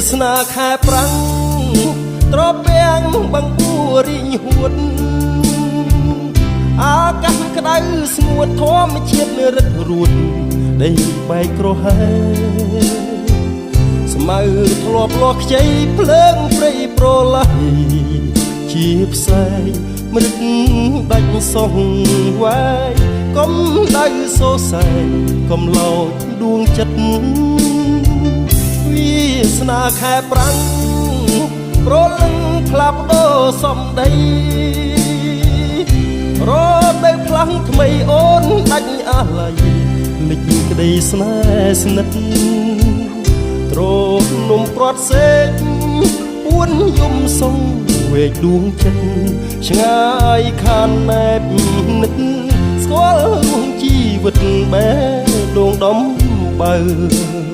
សនាខែប្រាំង ត្រពាំងបឹងបួរីងហួត អាកាសក្តៅស្ងួតធម្មជាតិរឹតរួតដីបែកក្រហែ ស្មៅធ្លាប់លាស់ខ្ចីភ្លើងព្រៃប្រឡាយជាផ្សែងមរឹកដាច់សងវែង កុំដៅសរសែងកុំលោចដួងចិត្ត វាសនាខែប្រាំងប្រលឹងផ្លាប់ដូរសំដី រដូវផ្លាស់ថ្មីអូនដាច់អាល័យលិចក្តីស្នេហ៍ស្និទ្ធ ទ្រនំប្រត់សេកពួនយំសងវែកដួងចិត្ត ឆ្ងាយខានណែបនិត ស្គាល់រួមជីវិតបែដងដំបើ